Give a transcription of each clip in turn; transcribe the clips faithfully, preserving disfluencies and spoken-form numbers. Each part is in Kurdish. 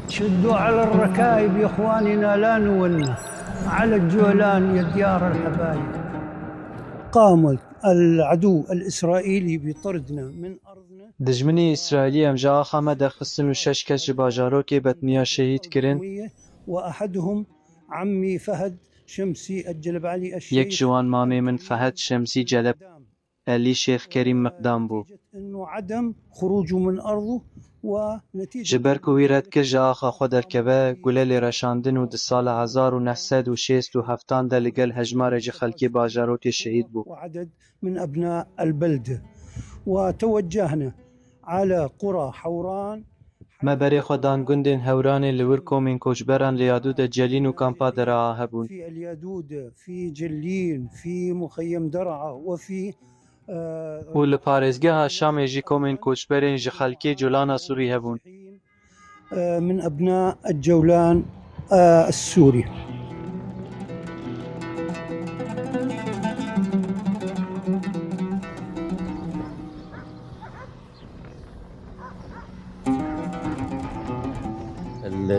شدوا على الركايب يا إخواننا، لا نولنا على الجولان يا ديار الحبايب. قام العدو الإسرائيلي بطردنا من أرضنا. Dijminê Îsraîlî em ji axa me derxistin û şeş kes ji bajarokê Betniya şehîd kirin. وأحدهم عمي فهد شمسي الجلبعلي الشيخ. Yek ji wan mamê min Fehed Şemsî Celeb Elî Şêx Kerîm Miqdam bû. إنه عدم خروجه من أرضه ونتيجة Ji ber ku wî red kir ji axa xwe derkeve, gule lê reşandin û di sala hezar û neh sed û şêst û heftan de li gel hejmarê ji xelkê bajarokê şehîd bû. وعدد من أبناء البلدة وتوجهنا على قرى حوران. Me berê xwe dan gundên Hewranê, li wir komên koçberan li Yadûde Celîn û kampa Deraa hebûn. في اليادودة، في جلين، في مخيم درعا وفي، آه، Û li parêzgeha Şamê jî komên koçberên ji xelkê Colana Sûrî hebûn. آه، من أبناء الجولان، آه، السوري.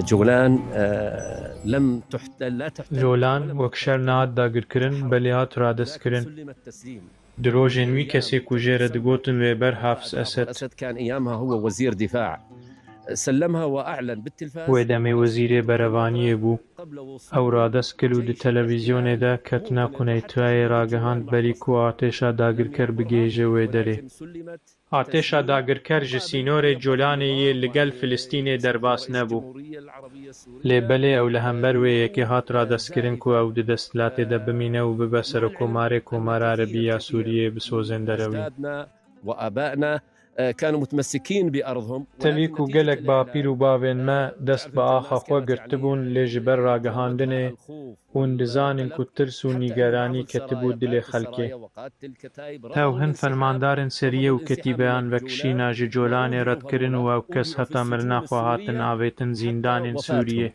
الجولان، آه، لم تحت-، لا تحتل Colan ولا wek şer nehat dagirkirin, belê hat radestkirin. سلم التسليم. Di rojên wî kesê ku jê re digotin Rêber Hafiz Esed. أسد كان أيامها هو وزير دفاع. سلمها وأعلن بالتلفاز. Wê demê wezîrê berevaniyê bû. Ew radest kir û di televîzyonê de ketina Kuneytrayê ragihand berî ku artêşa dagirker bigihêje wê derê. Artêşa dagirker ji sînorê Colanê yê li gel Filistînê derbas nebû. Lê belê ew li hember wê yekê hat radestkirin ku ew di desthilatê de bimîne û bibe Serokomarê Komara Erebî ya Sûriyê bi sozên derewî. أجدادنا وآبائنا، آه، كانوا متمسكين بأرضهم، Tevî ولكن ku نتيجة gelek الإعدام bapîr û bavên me dest bi axa xwe girtibûn, lê ji ber ragihandinê hûn dizanin ku tirs û nîgeranî ketibû dilê xelkê. Ew hin fermandarên seriyê û ketîbeyan vekişîna ji Colanê red kirin û ew kes heta mirina xwe hatin avêtin zîndanên Sûriyê.